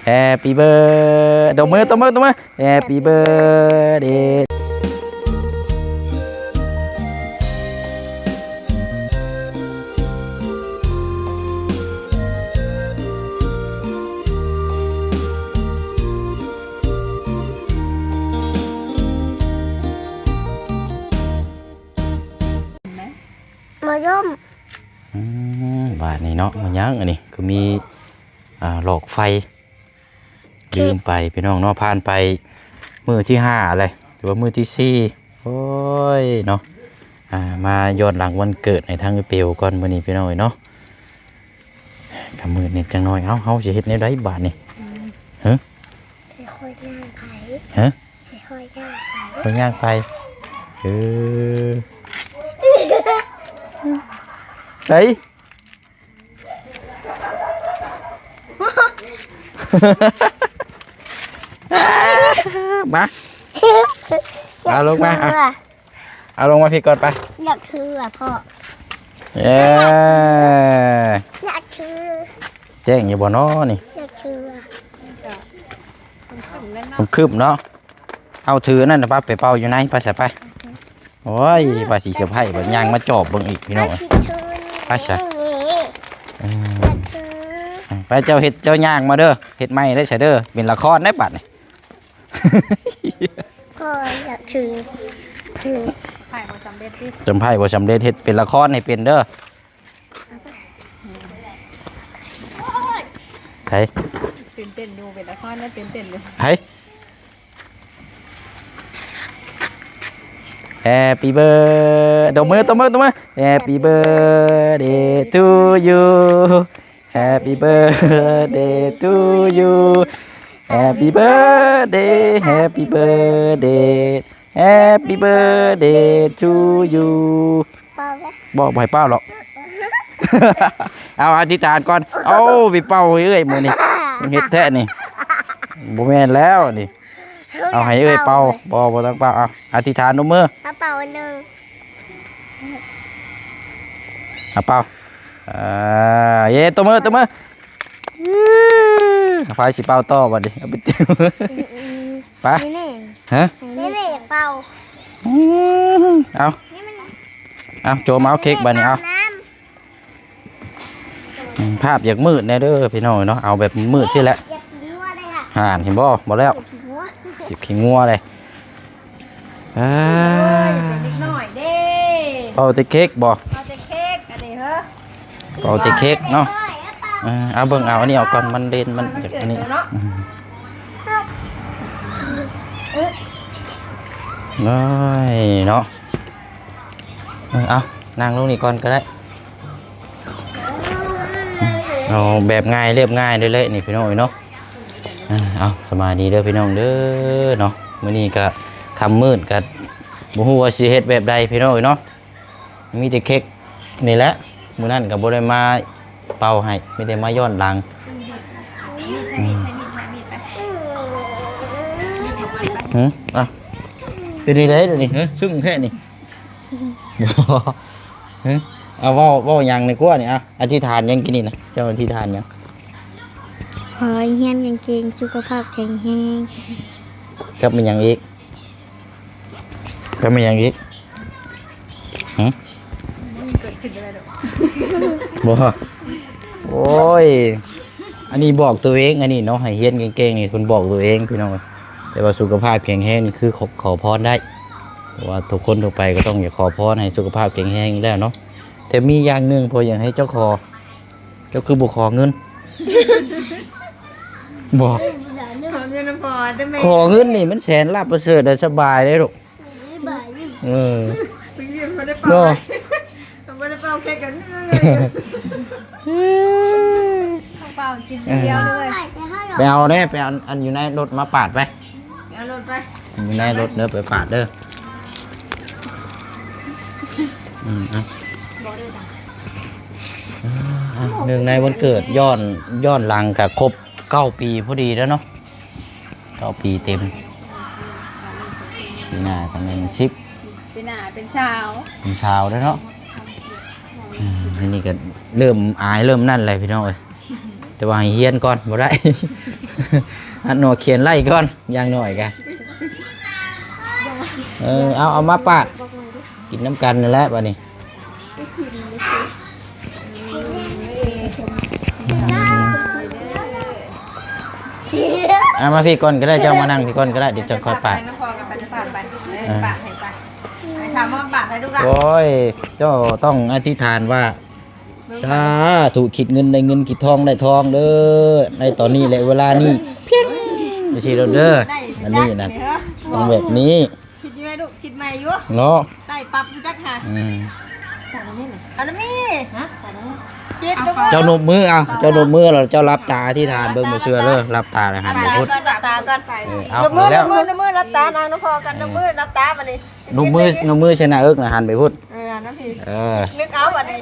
Happy birthday ຕົບມື ຕົບມື ຕົບມື Happy birthday ມາຍົມ ອືມ ບາດນີ້ເນາະ ມາຍັງອັນນີ້ ຄືມີ ອ່າ ຫຼອກໄຟ ລືມໄປພີ່ນ້ອງເນາະ ຜ່ານໄປມື້ທີຫ້າແລ້ວ ຫຼືວ່າມື້ທີສີ່ ໂອ້ຍເນາະ ອ່າ ມາຍ້ອນຫຼັງວັນເກີດໃຫ້ທາງເອື້ອຍເປວກ່ອນມື້ນີ້ພີ່ນ້ອງເອີຍເນາະ ກະມືດນິດຈັກໜ້ອຍ ເອົ້າ ເຮົາຊິເຮັດແນວໃດບາດນີ້ ອືມ ຮະ ໃຫ້ຂ້ອຍຍ່າງໄປ ຮະ ໃຫ້ຂ້ອຍຍ່າງໄປ ຂ້ອຍຍ່າງໄປ ເອີ ໃສ ມາ ເອົາລົງມາ ເອົາລົງມາພີ້ກ່ອນໄປ ຢາກຖືອະພໍ່ ເອີ ຢາກຖື ແຈ້ງຢູ່ບໍ່ນໍນີ້ ຢາກຖື ຄຶມໆເນາະ ເອົາຖືອັນນັ້ນໄປ ໄປເປົ່າຢູ່ໃນ ໄປຊະໄປ ໂອ້ຍ ວ່າຊິເຊີໄພ ບັດຍ່າງມາຈອບເບິ່ງອີກພີ່ນ້ອງເອີຍ ໄປຊະ ອືມ ໄປ ເຈົ້າເຮັດ ເຈົ້າຍ່າງມາເດີ ເຮັດໃໝ່ໄດ້ຊະເດີ ເປັນລະຄອນໄດ້ບັດນີ້ ພໍ່ຢາກຖື ເຊີໄພບໍ່ສຳເລັດຕິ ເຊີໄພບໍ່ສຳເລັດ ເຮັດເປັນລະຄອນໃຫ້ເປັນເດີ ໃຜ ຕື່ນເຕັ້ນຢູ່ ເປັນລະຄອນນະ ຕື່ນເຕັ້ນຢູ່ ໃຜ Happy birthday ຕົບມື ຕົບມື ຕົບມື Happy birthday to you Happy birthday to you Happy birthday Happy birthday Happy birthday to you ເປົ່າແຫຼະ ບໍ່ ບໍ່ໃຫ້ເປົ່າດອກ ເອົາ ອະທິຖານກ່ອນ ເອົາ ໄປເປົ່າເອື້ອຍມື້ນີ້ ເຮັດແທ້ນີ້ ບໍ່ແມ່ນແລ້ວນີ້ ເອົາໃຫ້ເອື້ອຍເປົ່າ ບໍ່ ບໍ່ຕ້ອງເປົ່າ ເອົາ ອະທິຖານ ຕົບມື ເອົາເປົ່າອັນໜຶ່ງ ເອົາເປົ່າ ເອີ ເຢ້ ຕົບມື ຕົບມື ໃຜຊິເປົ່າຕໍ່ບັດນີ້ ເອົາໄປຕິ ອືມ ໄປ ນີ້ແນ່ ຮະ ນີ້ແນ່ເປົ່າ ອືມ ເອົາ ນີ້ມັນ ເອົາ ໂຈມເອົາເຄັກບັດນີ້ ເອົາ ນ້ຳ ອືມ ພາບຢາກມືດແດ່ເດີພີ່ນ້ອງເນາະ ເອົາແບບມືດຊີ້ແຫຼະ ຢາກກິນງົວເດ້ ຫັ້ນ ເຫັນບໍ່ ບໍ່ແລ້ວ ຢາກກິນງົວ ຢາກກິນງົວເດ້ ອ່າ ໂອ້ຍ ເປັນເດັກນ້ອຍເດ້ ເປົ່າແຕ່ເຄັກບໍ່ ເປົ່າແຕ່ເຄັກ ອັນນີ້ເຮີ ເປົ່າແຕ່ເຄັກເນາະ ເອີ ເອົາເບິ່ງເອົາອັນນີ້ອອກກ່ອນ ມັນເດັ່ນ ມັນຢາກອັນນີ້ ເນາະ ອືມ ໂອ້ຍເນາະ ເອີ ເອົາ ນັ່ງລົງນີ້ກ່ອນກໍໄດ້ ເອົາແບບງ່າຍ ລຽບງ່າຍເລີຍແຫຼະນີ້ພີ່ນ້ອງເອີຍເນາະ ເອີ ເອົາ ສະບາຍດີເດີພີ່ນ້ອງເດີເນາະ ມື້ນີ້ກະຄ່ຳມືດ ກະບໍ່ຮູ້ວ່າຊິເຮັດແບບໃດພີ່ນ້ອງເອີຍເນາະ ມີແຕ່ເຄັກນີ້ແຫຼະ ມື້ນັ້ນກະບໍ່ໄດ້ມາເປົ່າໃຫ້ ມີແຕ່ມາຍ້ອນຫຼັງ ອືມ ຫື ເປັນໃດດຽວນີ້ ຫື ຊຶ້ງແທ້ນີ້ ບໍ່ ຫຶ ເອົາ ເວົ້າ ເວົ້າຫຍັງໃນກົວນີ້ ອະ ອະທິຖານຫຍັງກິນນີ້ນະ ເຈົ້າອະທິຖານຫຍັງ ຂໍໃຫ້ຮຽນເກັ່ງໆ ສຸຂະພາບແຂງແຮງ ກັບມີຫຍັງອີກ ກັບມີຫຍັງອີກ ຫຶ ບໍ່ ໂອ້ຍ ອັນນີ້ບອກຕົວເອງ ອັນນີ້ເນາະ ໃຫ້ຮຽນເກັ່ງໆ ນີ້ເພິ່ນບອກຕົວເອງພີ່ນ້ອງ ແຕ່ວ່າສຸຂະພາບແຂງແຮງນີ້ຄືຂໍ ຂໍພອນໄດ້ ເພາະວ່າທຸກຄົນທົ່ວໄປກໍຕ້ອງຢາກຂໍພອນໃຫ້ສຸຂະພາບແຂງແຮງຢູ່ແລ້ວເນາະ ແຕ່ມີຢ່າງໜຶ່ງພໍ່ຢາກໃຫ້ເຈົ້າຂໍ ເຈົ້າຄືບໍ່ຂໍເງິນ ບໍ່ ຂໍເງິນນຳພໍ່ໄດ້ໄໝ ຂໍເງິນນີ້ມັນແສນລາບປະເສີດ ໄດ້ສະບາຍເດ້ລູກ ເອີ ໄປຢ້ຽມບໍ່ໄດ້ເປົ່າ ເນາະ ບໍ່ໄດ້ເປົ່າເຄັກກັນ ເປົ່າກິນດຽວເລີຍ ໄປເອົາແດ່ ໄປເອົາອັນຢູ່ໃນລົດມາປາດໄປ ເອົາລົດໄປ ຢູ່ໃນລົດເດີ ໄປປາດເດີ ອືມ ອ່ະ ເນື່ອງໃນວັນເກີດ ຍ້ອນ ຍ້ອນຫຼັງກະຄົບເກົ້າປີພໍດີແລ້ວເນາະ ເກົ້າປີເຕັມ ປີໜ້າກະແມ່ນສິບ ປີໜ້າເປັນຊາວ ເປັນຊາວແລ້ວເນາະ ອືມ ອັນນີ້ກໍເລີ່ມອາຍເລີ່ມນັ້ນແຫຼະພີ່ນ້ອງເອີຍ ແຕ່ວ່າໃຫ້ຮຽນກ່ອນບໍ່ໄດ້ ອະໜໍຂຽນໄລ່ກ່ອນ ຢ່າງໜ້ອຍກະ ເອີ ເອົາ ເອົາມາປາດ ກິນນຳກັນນັ້ນແຫຼະບາດນີ້ ເອົາມາພີ້ກ່ອນກໍໄດ້ ເຈົ້າມານັ່ງພີ້ກ່ອນກໍໄດ້ ດຽວຈະຄ່ອຍປາດ ໃຫ້ນ້ອງພໍ່ກັບໄປ ຈະປາດໄປ ເອີ ປາດໃຫ້ໄປ ໃຫ້ຖາມວ່າປາດໃຫ້ລູກຫຼານ ໂອ້ຍ ເຈົ້າຕ້ອງອະທິຖານວ່າ ສາທຸ ຄິດເງິນໄດ້ເງິນ ຄິດທອງໄດ້ທອງເດີ້ ໃນຕອນນີ້ແຫຼະເວລານີ້ ພຽງ ຈັ່ງຊີ້ໂລດເດີ້ ອັນນີ້ນະ ຕ້ອງແບບນີ້ ຄິດຢູ່ແມ່ລູກ ຄິດໃໝ່ຢູ່ເນາະ ໄດ້ປັບຮູ້ຈັກຫາ ອືມ ອັນນີ້ ຮະ ຄິດ ເຈົ້ານົບມື ເອົາ ເຈົ້ານົບມືແລ້ວເຈົ້າຫຼັບຕາອະທິຖານເບິ່ງ ບໍ່ເຊື່ອເດີ້ ຫຼັບຕາແລ້ວຫັນໄປພຸ້ນ ຫຼັບຕາກ່ອນ ເອີ ເອົາ ນົບມື ນົບມື ນົບມື ຫຼັບຕາ ນັ່ງນຳພໍ່ກັນ ເອີ ນົບມື ຫຼັບຕາບາດນີ້ ນົບມື ນົບມືໃສ່ໜ້າເອິກນະ ຫັນໄປພຸ້ນ ເອີ ນັ້ນພີ້ ເອີ ນຶກເອົາບາດນີ້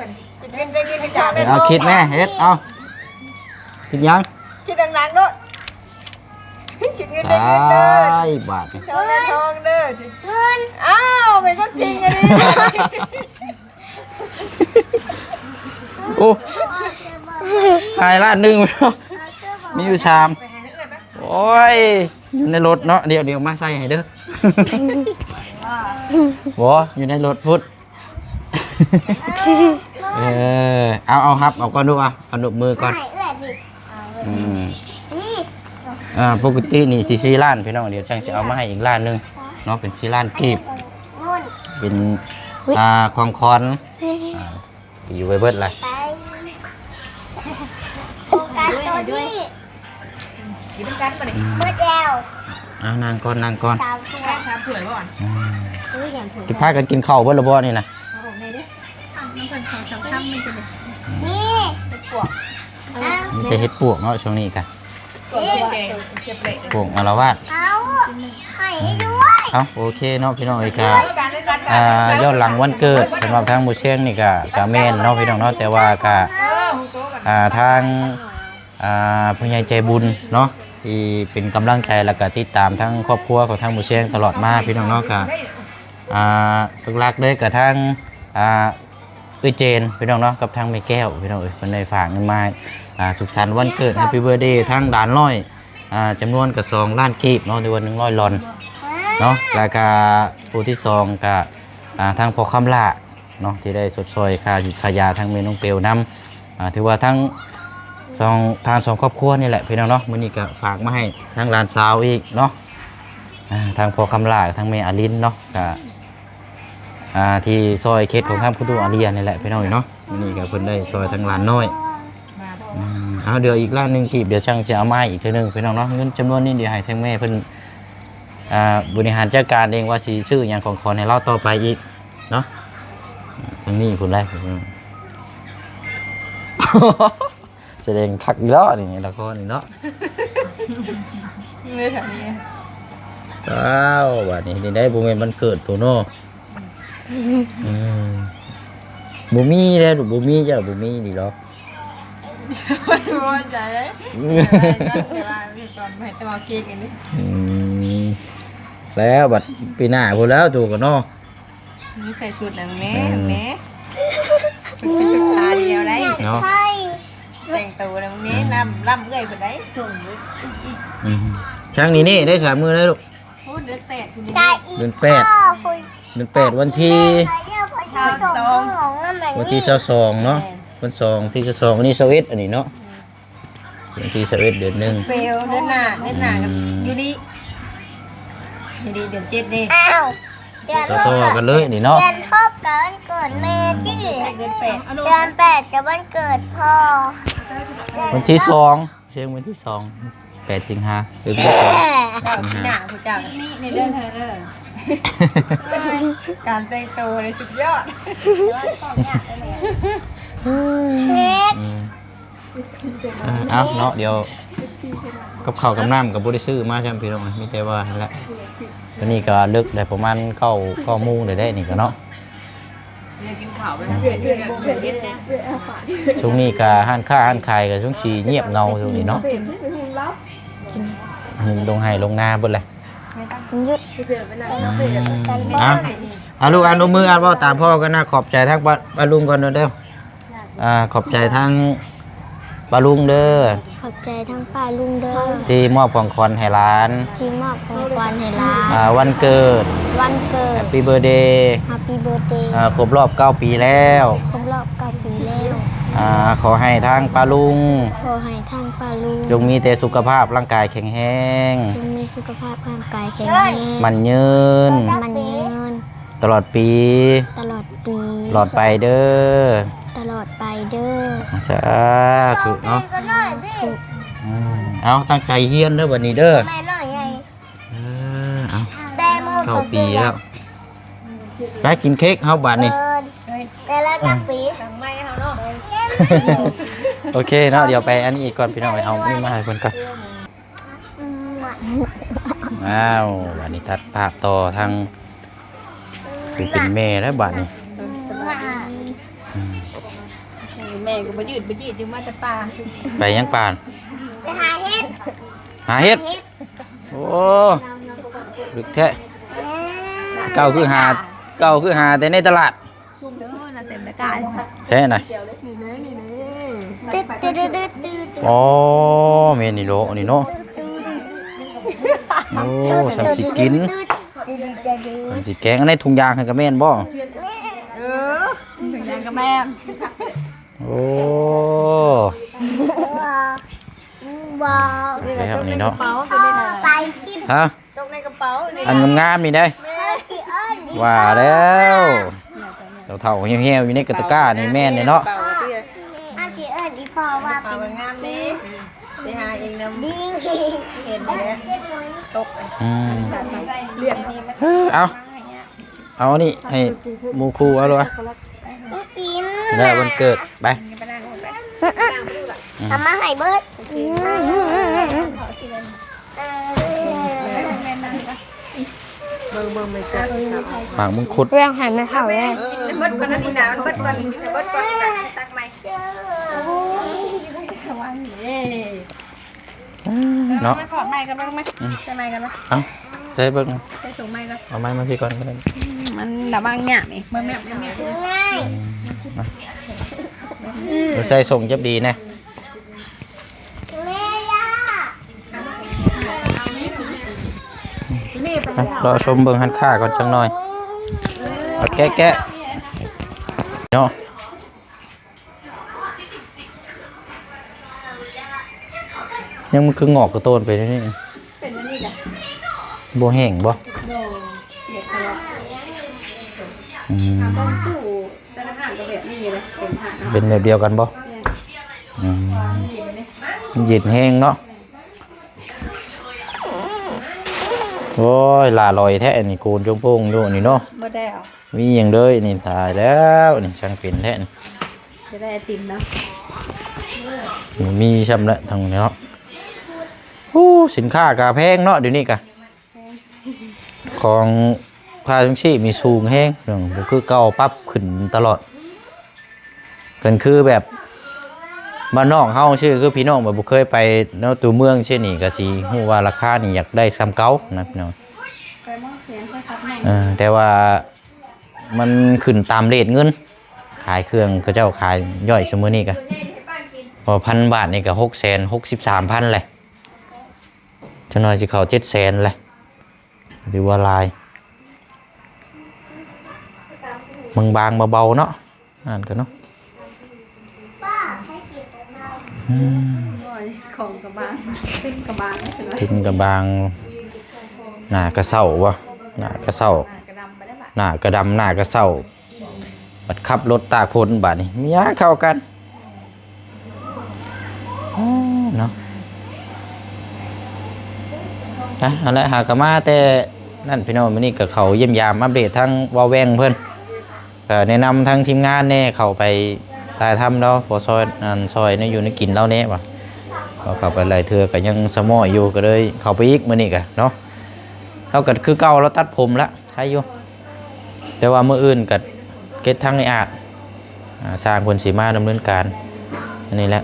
ເງິນໄດ້ເງິນ ເອົາ ຄິດແນ່ ເຮັດ ເອົາ ຄິດຫຍັງ ຄິດດັງໆໂລດ ຄິດເງິນໄດ້ເງິນເດີ້ ຕາຍບາດນີ້ ເຈົ້າໄດ້ທອງເດີ້ ເງິນ ອ້າວ ເປັນຄວາມຈິງອັນນີ້ ໂອ້ ຂາຍລ້ານໜຶ່ງ ມີຢູ່ສາມ ໂອ້ຍ ຢູ່ໃນລົດເນາະ ດຽວ ດຽວມາໃສ່ໃຫ້ເດີ້ ບໍ່ ຢູ່ໃນລົດພຸ້ນ ເອີ ເອົາ ເອົາ ຮັບເອົາກ່ອນດູ ເອົາ ເອົານົບມືກ່ອນ ອືມ ອ່າ ປົກກະຕິນີ້ຊິສີ່ລ້ານພີ່ນ້ອງ ດຽວຈັ່ງຊິເອົາມາໃຫ້ອີກລ້ານໜຶ່ງເນາະ ເປັນສີ່ລ້ານກີບ ເປັນ ອ່າ ຂອງຂວັນ ອ່າ ຢູ່ໄປເບິດລະ ໂຟກັສຕົວນີ້ ກິນນຳກັນບາດນີ້ ເບິດແລ້ວ ເອົາ ນັ່ງກ່ອນ ນັ່ງກ່ອນ ສາມຖ້ວຍ ສາມຖ້ວຍບໍ່ ອືມ ເອີ ຢານຖ້ວຍ ຊິພາກັນກິນເຂົ້າເບິດລະບໍ່ນີ້ນະ ເອົາອອກແດ່ເດ້ ນຳກັນສອງສາມຄຳມັນຈະ ນີ້ ເຫັດປວກ ມີແຕ່ເຫັດປວກເນາະ ຊ່ວງນີ້ກະ ປວກອາລະວາດ ເອົາ ໃຫ້ດ້ວຍ ເອົາ ໂອເຄເນາະ ພີ່ນ້ອງເອີຍ ກະ ອ່າ ຍ້ອນຫຼັງວັນເກີດ ສຳລັບທາງໝູ່ຊຽງນີ້ກະ ກະແມ່ນເນາະ ພີ່ນ້ອງເນາະ ແຕ່ວ່າກະ ອ່າ ທາງ ອ່າ ຜູ້ໃຫຍ່ໃຈບຸນເນາະ ທີ່ເປັນກຳລັງໃຈ ແລ້ວກະຕິດຕາມທາງຄອບຄົວຂອງທາງໝູ່ຊຽງຕະຫຼອດມາ ພີ່ນ້ອງເນາະ ກະ ອ່າ ຫຼັກໆເລີຍກະທາງ ອ່າ ເອື້ອຍເຈນ ພີ່ນ້ອງເນາະ ກັບທາງແມ່ແກ້ວ ພີ່ນ້ອງເອີຍ ເພິ່ນໄດ້ຝາກເງິນມາ ອ່າ ສຸກສັນວັນເກີດ Happy Birthday ທາງຫຼານນ້ອຍ ອ່າ ຈຳນວນກະສອງລ້ານກີບເນາະ ຫຼືວ່າໜຶ່ງຮ້ອຍລອນເນາະ ແລ້ວກະຜູ້ທີສອງກະ ອ່າ ທາງພໍ່ຄຳຫຼ້າເນາະ ທີ່ໄດ້ຊົດຊ່ອຍຄ່າຢູ່ຄ່າຢາທາງແມ່ນ້ອງເປວນຳ ອ່າ ຖືວ່າທັງສອງ ທາງສອງຄອບຄົວນີ້ແຫຼະ ພີ່ນ້ອງເນາະ ມື້ນີ້ກະຝາກມາໃຫ້ທາງຫຼານສາວອີກເນາະ ອ່າ ທາງພໍ່ຄຳຫຼ້າ ທາງແມ່ອາລິນເນາະ ກະ ອ່າ ທີ່ຊ່ອຍເຂດຂອງທາງຄຸນຕູ້ອາເລຍນີ້ແຫຼະ ພີ່ນ້ອງເນາະ ມື້ນີ້ກະເພິ່ນໄດ້ຊ່ອຍທາງຫຼານນ້ອຍ ອືມ ເອົາ ດຽວອີກລ້ານໜຶ່ງກີບ ດຽວຈັ່ງຊິເອົາມາໃຫ້ອີກເທື່ອໜຶ່ງ ພີ່ນ້ອງເນາະ ເງິນຈຳນວນນີ້ດຽວໃຫ້ທາງແມ່ເພິ່ນ ອ່າ ບໍລິຫານຈັດການເອງວ່າຊິຊື້ຫຍັງຂອງຂວັນໃຫ້ລາວຕໍ່ໄປອີກເນາະ ທາງນີ້ພຸ້ນແຫຼະ ສະແດງຄັກອີ່ຫຼີນີ້ລະຄອນນີ້ເນາະ ເອີ ແຖວນີ້ ອ້າວ ບາດນີ້ໄດ້ ບໍ່ແມ່ນວັນເກີດໂຕເນາະ ອືມ ບໍ່ມີແລ້ວ ບໍ່ມີ ເຈົ້າບໍ່ມີນີ້ດອກ ບໍ່ພໍໃຈເດ້ ແຕ່ວ່າ ແຕ່ວ່າເອົາເກງອັນນີ້ ອືມ ແລ້ວບັດປີໜ້າພຸ້ນແລ້ວໂຕກະເນາະ ນີ້ໃສ່ຊຸດນະແມ່ ອືມ ແມ່ ໃສ່ຊຸດຜ້າດຽວໄດ້ເນາະ ແຕ່ງໂຕນະແມ່ ອືມ ລ້ຳ ລ້ຳເອື້ອຍເພິ່ນໄດ້ ອືມ ທາງນີ້ນີ້ໄດ້ສາມມື້ແລ້ວລູກ ໂອ້ ເດືອນແປດພຸ້ນນີ້ ເດືອນແປດ ເດືອນແປດ ວັນທີ ຊາວສອງ ວັນທີຊາວສອງເນາະ ແມ່ນ ວັນສອງ ທີຊາວສອງ ອັນນີ້ຊາວເອັດ ອັນນີ້ເນາະ ອືມ ວັນທີຊາວເອັດ ເດືອນໜຶ່ງ ເປວ ເດືອນໜ້າ ເດືອນໜ້າກັບ ອືມ ຢູ່ດີ ຢູ່ດີເດືອນເຈັດເດ້ ອ້າວ ເດືອນ ຕໍ່ກັນເລີຍນີ້ເນາະ ເດືອນຫົກກະວັນເກີດແມ່ຕິ ອືມ ເດືອນແປດກະວັນເກີດພໍ່ ວັນທີສອງ ເຊີງວັນທີສອງ ແປດສິງຫາ ເດືອນທີສອງ ສິງຫາ ປີໜ້າພຸ້ນເຈົ້າ ມີໃນເດືອນເທີເດີ ການແຕ່ງໂຕນີ້ສຸດຍອດ ເຮັດ ອືມ ອ່າ ເອົາເນາະ ດຽວກັບເຂົ້າກັບນ້ຳກະບໍ່ໄດ້ຊື້ມາຊ້ຳ ພີ່ນ້ອງ ມີແຕ່ວ່າຫັ້ນແຫຼະ ຕອນນີ້ກະເລິກແລ້ວ ປະມານເກົ້າ ເກົ້າໂມງໄດ້ ນີ້ກະເນາະ ຊ່ວງນີ້ກະຮ້ານຄ້າຮ້ານຂາຍກະຊ່ວງຊິງຽບເຫງົາຊ່ວງນີ້ເນາະ ລົງໄຮ່ລົງນາເບິດແຫຼະ ຢຸດ ອືມ ອ່ະ ເອົາລູກ ອ່າ ນົບມື ອ່າ ເວົ້າຕາມພໍ່ກັນນະ ຂອບໃຈທາງປ້າລຸງກ່ອນເດີ ຂອບ ອ່າ ຂອບໃຈທາງປ້າລຸງເດີ ຂອບໃຈທາງປ້າລຸງເດີ ທີ່ມອບຂອງຂວັນໃຫ້ຫຼານ ທີ່ມອບຂອງຂວັນໃຫ້ຫຼານ ອ່າ ວັນເກີດ ວັນເກີດ Happy Birthday Happy Birthday ອ່າ ຄົບຮອບເກົ້າປີແລ້ວ ຄົບຮອບເກົ້າປີແລ້ວ ອ່າ ຂໍໃຫ້ທາງປ້າລຸງ ຂໍໃຫ້ທາງປ້າລຸງ ຈົ່ງມີແຕ່ສຸຂະພາບຮ່າງກາຍແຂງແຮງ ຈົ່ງມີສຸຂະພາບຮ່າງກາຍແຂງແຮງ ໝັ້ນຍືນ ໝັ້ນຍືນ ຕະຫຼອດປີ ຕະຫຼອດປີ ຕະຫຼອດໄປເດີ ຕະຫຼອດໄປເດີ ສາທຸເນາະ ສາທຸ ອືມ ເອົາ ຕັ້ງໃຈຮຽນເດີບັດນີ້ເດີ ແມ່ນ້ອຍໃຫຍ່ ເອີ ເອົາ ແຕ່ໝົດ ເກົ້າປີແລ້ວ ໄປກິນເຄັກເຮົາບາດນີ້ ເອີ ແຕ່ລະຈັກປີ ຫຼັງໄມ້ເຮົາເນາະ ໂອເຄເນາະ ດຽວໄປອັນນີ້ອີກກ່ອນ ພີ່ນ້ອງ ເອົານີ້ມາໃຫ້ເພິ່ນກ່ອນ ອືມ ອ້າວ ບາດນີ້ຕັດພາບຕໍ່ທາງ ຜູ້ເປັນແມ່ແລ້ວບາດນີ້ ອືມ ແມ່ກໍບໍ່ຢືດບໍ່ຢືດຢູ່ ມາແຕ່ປ່າ ໄປຫຍັງປ່າ ໄປຫາເຫັດ ຫາເຫັດ ໂອ້ ລຶກແທ້ ເຈົ້າຄືຫາ ເຈົ້າຄືຫາແຕ່ໃນຕະຫຼາດ ເອີ ນະ ເຕັມຕະກາ ແທ້ນະ ນີ້ເດ້ ນີ້ເດ້ ອໍ ແມ່ນນີ້ໂລ ນີ້ເນາະ ໂອ້ ຊ່ຳຊິກິນ ຊ່ຳຊິແກງ ອັນໃນຖົງຢາງຫັ້ນກໍແມ່ນບໍ່ ເອີ ຖົງຢາງກໍແມ່ນ ໂອ້ ວ້າວ ນີ້ເນາະ ໄປຊິ ຮະ ຕົກໃນກະເປົານີ້ ອັນງາມໆນີ້ເດ້ ແມ່ຊິເອີ້ນ ວ່າແລ້ວ ເຖົ້າໆ ແຫ້ວໆ ຢູ່ໃນກະຕະກ້ານີ້ແມ່ນເດ້ເນາະ ເຮົາຊິເອີ້ນອີພໍ່ວ່າເປັນ ເປົາງາມເດ້ ໄປຫາເອງນຳ ເຫັນແລ້ວຕົກ ອືມ ເອົາ ເອົາອັນນີ້ໃຫ້ໝູ່ຄູ່ເອົາໂລດ ກິນ ແລ້ວວັນເກີດ ໄປ ເອົາມາໃຫ້ເບິດ ເບິ່ງ ເບິ່ງ ໝາກມົງຄຸດ ແບ່ງໃຫ້ແມ່ເຖົ້າແດ່ ກິນໃຫ້ເບິດກ່ອນນະ ນີ້ນະ ມັນເບິດກ່ອນ ກິນໃຫ້ເບິດກ່ອນ ຕັກໃໝ່ ເນາະ ມາຖອດໃໝ່ກ່ອນ ມາ ອືມ ໃສ່ໃໝ່ກ່ອນ ເອົາ ໃສ່ເບິ່ງ ໃສ່ຖົງໃໝ່ກ່ອນ ເອົາໄມ້ມາພີ້ກ່ອນກໍໄດ້ ອືມ ມັນລະວັງຍາກນີ້ ເບິ່ງແມ່ ແມ່ ອືມ ໃສ່ສົ່ງຈັບດີແດ່ ແມ່ ຢ່າ ອ່ະ ລໍຊົມເບິ່ງຫັ້ນຄ້າກ່ອນຈັກໜ່ອຍ ເອົາແກະ ແກະ ເນາະ ຍັງມັນຄືງອກກະໂຕນໄປນີ້ ເປັນອັນນີ້ກະ ບໍ່ແຫ້ງບໍ່ ບໍ່ ປຽກຕະຫຼອດ ອືມ ເບິ່ງຕູ້ທະນາຄານກໍແບບນີ້ເລີຍ ເປັນທະນາຄານ ເປັນແບບດຽວກັນບໍ່ ແມ່ນ ອືມ ມັນເຢັນແຮງເນາະ ໂອ້ຍ ຫຼ້າຫຼອຍແທ້ອັນນີ້ ໂກນໂຈງໂພງຢູ່ນີ້ເນາະ ບໍ່ໄດ້ເອົາ ມີຫຍັງເລີຍນີ້ ຕາຍແລ້ວນີ້ ຊ່າງເປັນແທ້ນີ້ ຈະໄດ້ໄອຕິມເນາະ ບໍ່ມີຊ້ຳລະທາງນີ້ເນາະ ໂອ້ ສິນຄ້າກະແພງເນາະ ດຽວນີ້ກະ ແພງ ຂອງຄ່າຄອງຊີບນີ້ສູງແຮງ ບໍ່ຄືເກົ່າ ປັບຂຶ້ນຕະຫຼອດ ຄັນຄືແບບບ້ານນອກເຮົາຊີ້ ຄືພີ່ນ້ອງແບບບໍ່ເຄີຍໄປແນວຕົວເມືອງຊີ້ນີ້ ກະຊິຮູ້ວ່າລາຄານີ້ຢາກໄດ້ສ່ຳເກົ່ານະພີ່ນ້ອງ ໄປໝໍ້ສຽງ ໄປຄັດໃໝ່ ເອີ ແຕ່ວ່າມັນຂຶ້ນຕາມເຣດເງິນ ຂາຍເຄື່ອງ ເຂົາເຈົ້າຂາຍຍ່ອຍຊຸມື້ນີ້ກະ ເພາະພັນບາດນີ້ກະຫົກແສນຫົກສິບສາມພັນແຫຼະ ຈັກໜ່ອຍຊິເຂົ້າເຈັດແສນແຫຼະ ຖືວ່າຫຼາຍ ບາງໆ ເບົາໆ ເນາະ ອ່ານກັນເນາະ ອືມ ໂອ້ຍ ຂອງກະບາງ ເຕັມກະບາງ ເຕັມກະບາງ ໜ້າກະເຊົາບໍ່ ໜ້າກະເຊົາ ໜ້າກະດຳ ໜ້າກະເຊົາ ບັດຂັບລົດຕາກຝົນບາດນີ້ ມີຫຍັງເຂົ້າກັນ ເນາະ ນະ ຫັ້ນແຫຼະ ຫາກະມາແຕ່ນັ້ນພີ່ນ້ອງ ມື້ນີ້ກະເຂົ້າຢ້ຽມຢາມອັບເດດທາງເວົ້າແວ່ງເພິ່ນ ກະແນະນຳທາງທີມງານແດ່ ເຂົ້າໄປຖ່າຍທຳລາວ ພໍຊ່ອຍ ອັນ ຊ່ອຍແນວຢູ່ແນວກິນລາວແດ່ວ່າ ເຂົ້າໄປຫຼາຍເທື່ອກະຍັງສະໝ້ອຍຢູ່ ກະເລີຍເຂົ້າໄປອີກມື້ນີ້ກະເນາະ ລາວກະຄືເກົ່າ ລາວຕັດຜົມລະ ໄຄຢູ່ ແຕ່ວ່າມື້ອື່ນກະເກັດທັງໄອ້ອາດ ອ່າ ຊ່າງເພິ່ນຊິມາດຳເນີນການ ອັນນີ້ແຫຼະ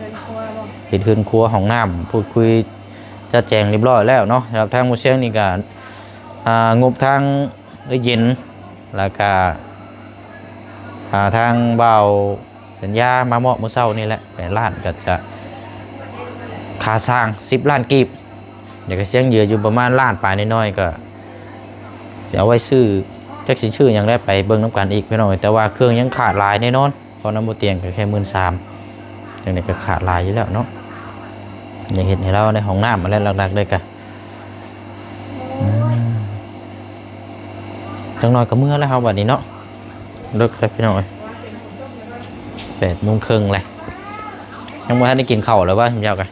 ເຮັດເຮືອນຄົວ ຫ້ອງນ້ຳ ພູດຄຸຍຈັດແຈງຮຽບຮ້ອຍແລ້ວເນາະ ສຳລັບທາງໝູ່ຊຽງນີ້ກະ ອ່າ ງົບທາງເອື້ອຍເຢັນ ແລ້ວກະ ອ່າ ທາງບ່າວ ສັນຍາມາມອບມື້ເຊົ້ານີ້ແຫຼະ ແປດລ້ານ ກໍຈະຄ່າສ້າງສິບລ້ານກີບ ແລ້ວກໍຍັງເຫຼືອຢູ່ປະມານລ້ານປາຍນ້ອຍໆ ກໍຊິເອົາໄວ້ຊື້ ຈັກຊິຊື້ຫຍັງໄດ້ ໄປເບິ່ງນຳກັນອີກພີ່ນ້ອງ. ແຕ່ວ່າເຄື່ອງຍັງຂາດຫຼາຍແນ່ນອນ ເພາະນຳບໍ່ຕຽງກໍແຄ່ໝື່ນສາມ ຈັ່ງໃດກໍຂາດຫຼາຍຢູ່ແລ້ວເນາະ. ຍັງເຮັດໃຫ້ລາວໃນຫ້ອງນ້ຳ ອັນແລະຫຼັກໆ ເລີຍກະ ອືມ ຈັກໜ່ອຍກໍເມືອແລ້ວເຮົາບັດນີ້ເນາະ. ເລິກແລ້ວພີ່ນ້ອງເອີຍ ແປດໂມງເຄິ່ງແລ້ວ ຍັງບໍ່ທັນໄດ້ກິນເຂົ້າເລີຍວ່າ ເຈົ້າກະ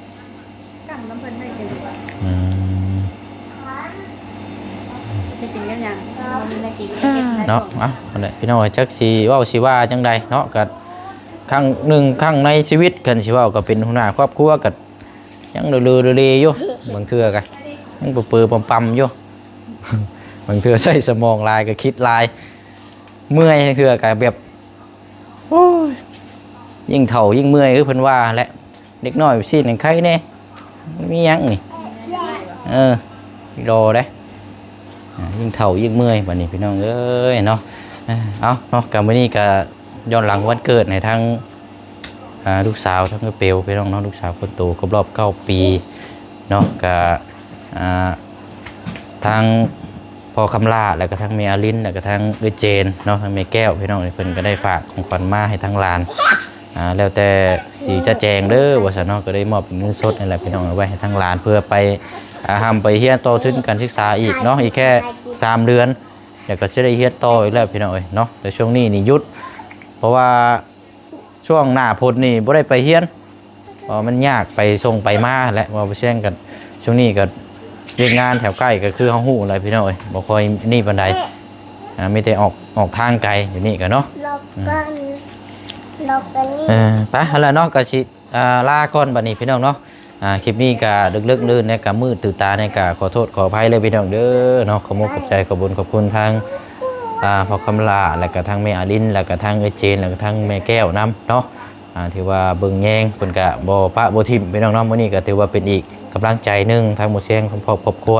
ກັນນຳເພິ່ນໄດ້ກິນ ອືມ ໄດ້ກິນກັບຫຍັງ ບໍ່ມີແນວກິນ ເນາະ. ເອົ້າ ນັ້ນແຫຼະພີ່ນ້ອງເອີຍ ຈັກຊິເວົ້າຊິວ່າຈັ່ງໃດເນາະ ກໍຄັ້ງໜຶ່ງຄັ້ງໃນຊີວິດ ຄັນຊິເວົ້າກໍເປັນຫົວໜ້າຄອບຄົວ ກໍຍັງເລີໆເລໆຢູ່ ບາງເທື່ອກໍຍັງເປີໆປຳໆຢູ່ ບາງເທື່ອໃຊ້ສະໝອງຫຼາຍກໍຄິດຫຼາຍ ເມື່ອຍ ບາງເທື່ອກໍແບບ ໂອ້ຍ ຍິ່ງເຖົ້າຍິ່ງເມື່ອຍ ຄືເພິ່ນວ່າແຫຼະ ເດັກນ້ອຍຊີ້ນໄຄແດ່ ມີຫຍັງນີ້ ເອີ ລໍເດ້ ອ່າ ຍິ່ງເຖົ້າຍິ່ງເມື່ອຍບັດນີ້ພີ່ນ້ອງເອີຍເນາະ. ເອົາເນາະ ກໍມື້ນີ້ກໍຍ້ອນຫຼັງວັນເກີດໃຫ້ທາງ ອ່າ ລູກສາວທາງເອື້ອຍເປວ ພີ່ນ້ອງເນາະ ລູກສາວຄົນໂຕ ຄົບຮອບເກົ້າປີເນາະ ກໍ ອ່າ ທາງພໍ່ຄຳຫຼ້າ ແລ້ວກໍທາງແມ່ອາລິນ ແລ້ວກໍທາງເອື້ອຍເຈນເນາະ ທາງແມ່ແກ້ວ ພີ່ນ້ອງ ເພິ່ນກໍໄດ້ຝາກຂອງຂວັນມາໃຫ້ທາງຫຼານ ອ່າ ແລ້ວແຕ່ຊິຈະແຈງເດີວ່າຊັ້ນເນາະ ກໍໄດ້ມອບເປັນເງິນສົດນີ້ແຫຼະພີ່ນ້ອງ ເອົາໄວ້ໃຫ້ທາງຫຼານ ເພື່ອໄປ ອ່າ ຮ່ຳໄປຮຽນຕໍ່ທຶນການສຶກສາອີກເນາະ ອີກແຄ່ສາມເດືອນ ແລ້ວກໍຊິໄດ້ຮຽນຕໍ່ອີກແລ້ວພີ່ນ້ອງເອີຍເນາະ. ແຕ່ຊ່ວງນີ້ນີ້ຢຸດ ເພາະວ່າ ຊ່ວງໜ້າຝົນນີ້ບໍ່ໄດ້ໄປຮຽນ ເພາະວ່າມັນຍາກໄປສົ່ງໄປມາແຫຼະ ເວົ້າໄປແຊງກັນ. ຊ່ວງນີ້ກໍວຽກງານແຖວໃກ້ກໍຄືເຮົາຮູ້ແຫຼະພີ່ນ້ອງເອີຍ ບໍ່ຄ່ອຍນີ້ປານໃດ ອ່າ ມີແຕ່ອອກ ອອກທາງໄກຢູ່ນີ້ກໍເນາະ ອືມ ເອີ ໄປຫັ້ນລະເນາະ ກໍຊິ ອ່າ ລາກ່ອນບັດນີ້ພີ່ນ້ອງເນາະ. ອ່າ ຄລິບນີ້ກໍເລິກໆ ລື່ນໆ ແດ່ ກໍມືດຕື່ຕາແດ່ ກໍຂໍໂທດຂໍອະໄພເລີຍພີ່ນ້ອງເດີເນາະ. ຂໍມຸກຂອບໃຈ ຂອບບຸນຂອບຄຸນທາງ ອ່າ ພໍ່ຄຳຫຼ້າ ແລ້ວກໍທາງແມ່ອາລິນ ແລ້ວກໍທາງເອື້ອຍເຈນ ແລ້ວກໍທາງແມ່ແກ້ວນຳເນາະ ອ່າ ທີ່ວ່າເບິ່ງແຍງ ເພິ່ນກະບໍ່ປະບໍ່ຖິ້ມພີ່ນ້ອງເນາະ. ມື້ນີ້ກໍຖືວ່າເປັນອີກກຳລັງໃຈໜຶ່ງ ທາງໝູ່ຊຽງ ທາງຄອບ ຄອບຄົວ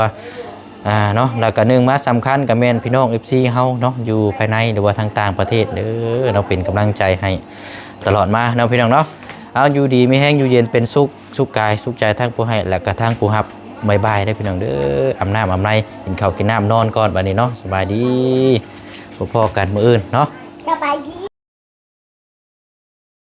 ອ່າ ເນາະ. ແລ້ວກໍໜຶ່ງມາສຳຄັນກໍແມ່ນພີ່ນ້ອງເອັຟຊີເຮົາເນາະ ຢູ່ພາຍໃນ ຫຼືວ່າທາງຕ່າງປະເທດເດີເນາະ ເປັນກຳລັງໃຈໃຫ້ຕະຫຼອດມາເນາະ ພີ່ນ້ອງເນາະ. ເອົາ ຢູ່ດີມີແຮງ ຢູ່ເຢັນເປັນສຸກ ສຸກກາຍສຸກໃຈ ທັງຜູ້ໃຫ້ ແລະກະທັງຜູ້ຮັບ. ບາຍບາຍເດີພີ່ນ້ອງເດີ ອາບນ້ຳອາບໃນ ກິນເຂົ້າກິນນ້ຳ ນອນກ່ອນບາດນີ້ເນາະ. ສະບາຍດີ ພົບພໍ້ກັນມື້ອື່ນເນາະ. ສະບາຍດີ